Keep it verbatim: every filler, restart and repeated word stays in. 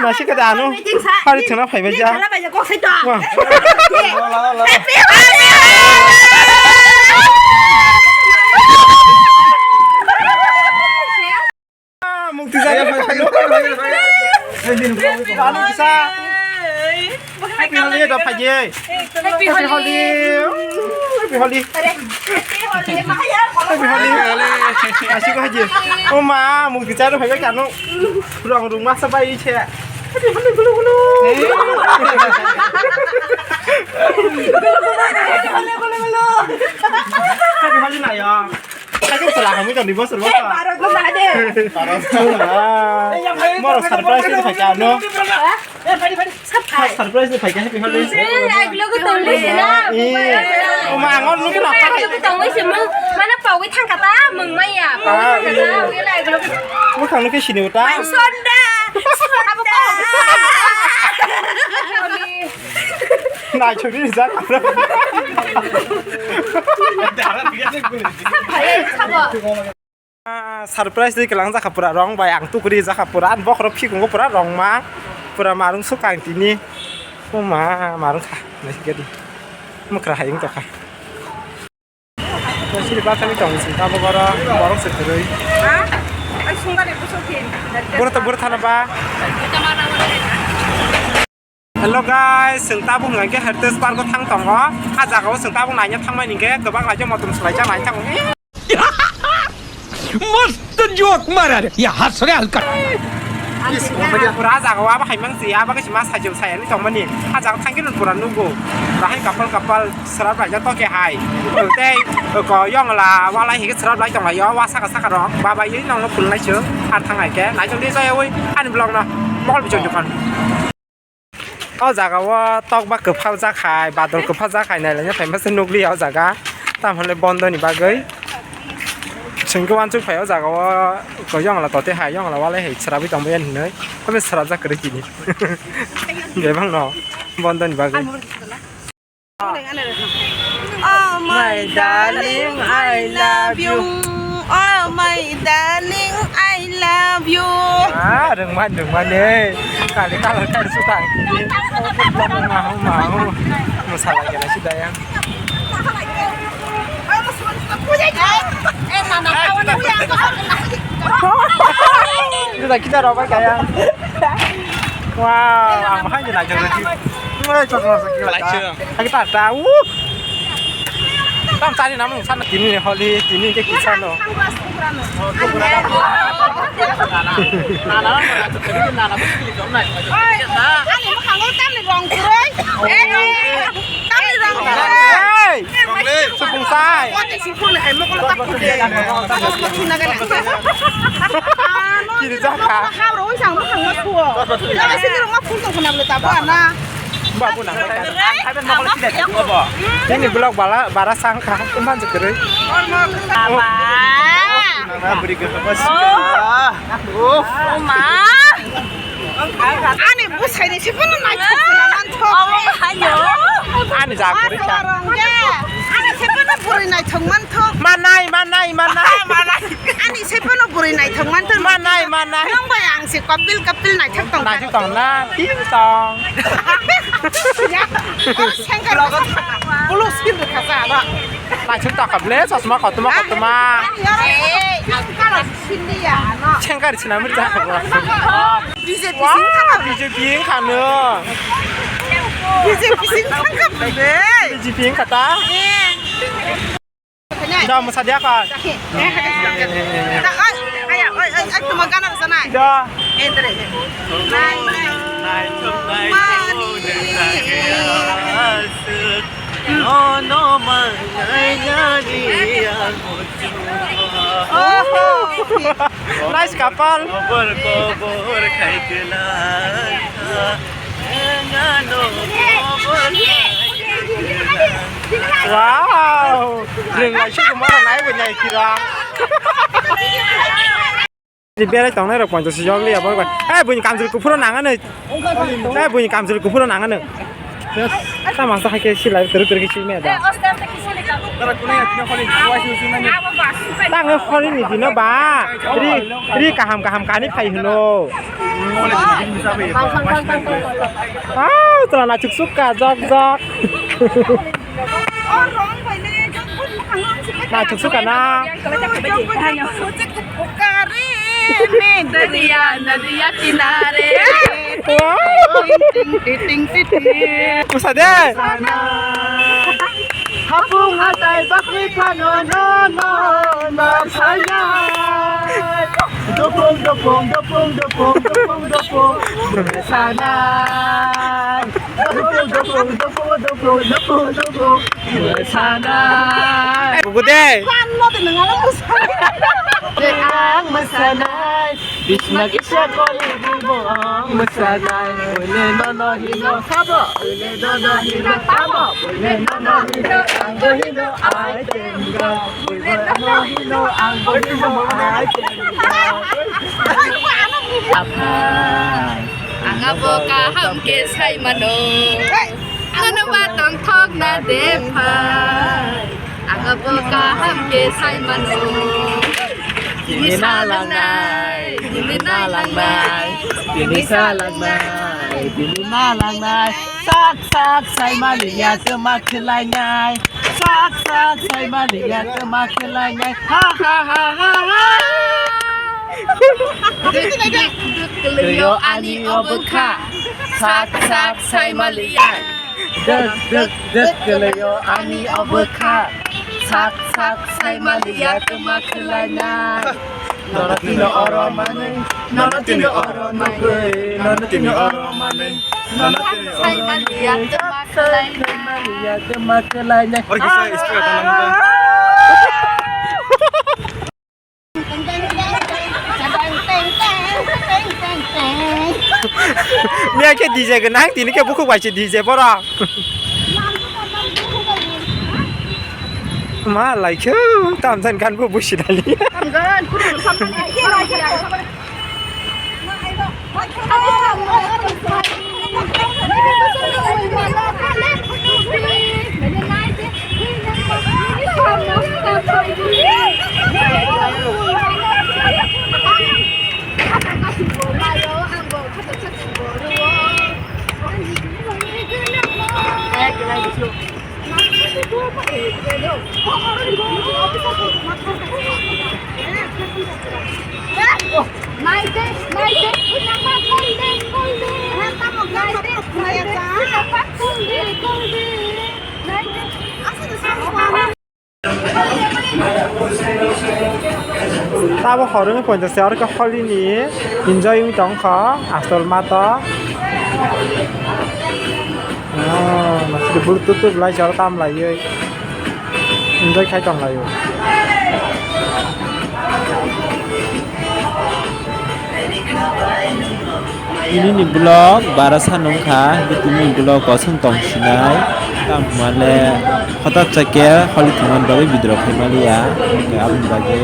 Nasi kada anu. Hari thana phai baja. Wah. Mukti jaya phai. Anu kisa. Happy Holi da phai. Happy Holi. Happy Holi. Happy Holi. Asi ko haji. O ma, mukti jaya phai kanu. Rong rung masa bai che. Happy Holi gulu gulu. Happy Holi na ya. Aku salah kamu kan di bosor bosor. Moro surprise ni phaikha no. Surprise ni phaikha Happy Holi. Uma angor nuki na. Mana pawi thangkha ta mung maya. Pawi thangkha ta. Mukhang nuki sini uta. Sonda. Sonda. Nai churi jak. Surprise di kelang jakha pura rong bai ang tukri jakha pura an bokhorok phikungo pura rong ma pura marung sukang tini. Uma marung kha nai gadi. Mukra hayung tokha. Sini ba kami tong sini tabo goro borok se kwrwi. Ha? Ai sungari buso phin. Boro to boro thana ba. Hello guys, chwng tabuk hwnkhe Heritage Park o thang tongo. A jaga o chwng tabuk naina thangmani hwnkhe kwbang laijak motom swlaijak naina thango. Mast joke mara re. Ya has re halka. Pura jaga o abo haimang si abo khe ma sajil sayani tongmani. A jaga thangkhe nung pura nugo. Rahai kapal kapal srap laijak to khe hai. Tei ko yongla walai hige srap lai tonglaio wa saka saka rok. Baba yui nongno phulnai chwng ar thangnai khe. Naijok di jaya ui ani vlog no. Mokol bichon jokon. O jaga o tok ba kwphal jak hai, badol kwphal jak hai, nailaina phaima se nukliya o jaga. Tamoni bondo ni bagwi. Chwng khe uansuk phai o jaga o, ko yongla tote hai, yongla walai hai, srabwi tongbai ani hinwi. Obo srabjak kwrwi tini. Bebak no bondo ni bagwi. Oh my darling, I love you. Oh my darling, I love you. Ah, rwngmani, rwngmani, eh. Kali kalar kali suka. Mahu, mahu. Masalah kena sudah ya. Itu dah kita robai kaya. Wow, ang mahal je lagi lagi. Mulai cocok lagi. Lagi tak tahu. Tam tadi namun sana tini nih holi tini ke kisah no. Ani mo khango tam ni rong kuroi. Eh, tam ni rong kuroi. Hey, supung sai. Mo te supung hai mo ko ta ko de. Mo ko na ga na. Kiri jaka. Ha ro sang mo khango suo. Jaka sini rong ma phul to khna bole ta ba na. Ba bu nang. Ai ben mo ko sida ko bo. Ini blog bala bara sangkha. Iman jekeroi. Ba. Na beri ke apa sih? Oh. Oh ma. Ani bwsai ni se phano naithok se manthok. Omo hayo. Ani ja kwrwi kha. Ani se phano bwrwi naithok manthok. Manai, manai, manai. Manai. Ani se phano bwrwi naithok manthok. Manai, manai. Nang bai ang se kapil kapil naithok tong. Naithok tong na, tin tong. Ya. Oh, sengkar. Polo skin kha sa ba. Naithok ta kable, chosma kotoma kotoma. Ani ya. Eh, ang kala sindi ya no. Sengkar sinamir ta kable. B J P sing thangkha. B J P wngkha no. B J P sing thangkha bwle. B J P wngkha ta? Eh. Da mwsa dia kha. Da, oi, oi, oi, oi, tuma gana rwsa nai. Da. Eh, dere. Nai, nai. Mani. Nono mangainani ang. Oho. Nice couple. Kobor kobor khai kelai. Ngano kobor khai kelai. Wow. Ringlai sih kemana naik banyak kira. Di berai tongnai rok ponchash jon liya borok bai. Eh, buini kamchwlwi kuphuru nangano. Eh, buini kamchwlwi kuphuru nangano. Tamo sa hai khe silai twrwk twrwk khe simi da. Tang holi ni dino ba. Ri, ri kaham kaham kani phai hino. Ah, tela na chuk chuk ka jok jok. Na chuk chuk ka na. Dariya, dariya kinare. Wow. Ting, ting, ting, ting, ting. Kusa de. Hapung hatai bakwi phano no no no sanai. Dopung dopung dopung dopung dopung dopung sanai. Dopung dopung dopung dopung dopung dopung sanai. Bubu de. Ang masanai. Bisma kisa koli bibo ang masanai. Ule no no hino sabo. Ule no no hino sabo. Ule no no hino ang hino ai tenga. Ule no no hino ang hino ai tenga. Aphai. Ang abo kaham ke sai mano. Nono ba tong thok na de phai. Ang abo kaham ke sai mano. Tini salangnai, tini salangnai, tini salangnai, tini salangnai. Sak sak sai maliya kema khwlainai. Sak sak sai maliya kema khwlainai. Ha ha ha ha ha. Duk duk duk kwlwio ani obwkha. Sak sak sai maliya. Duk duk duk kwlwio ani obwkha. Sak sak sai maliya kema khwlainai. Nono tini oro manwi, nono tini oro nugwi, nono tini oro manwi, nono tini oro sai maliya kema khwlainai. Maliya kema khwlainai. Oro kisa extra tanam. Miya khe D J gwnang, tini khe bukhuk bai se D J borok. Ma laikhe, tam san kan bo busi dali. Tabo hor wngwi poito se oro khe holi ni enjoy wngwi tong kha asol ma to. Ah, masih bulu tutup lai jor tam lai enjoy khai tong lai. Tini ni vlog bara san wngkha, hingke tini ni vlog kosong tong sinai, tamo hwnle hotak chakhe holi thangmani bagwi video rok khaimaliya, hingke aboni bagwi.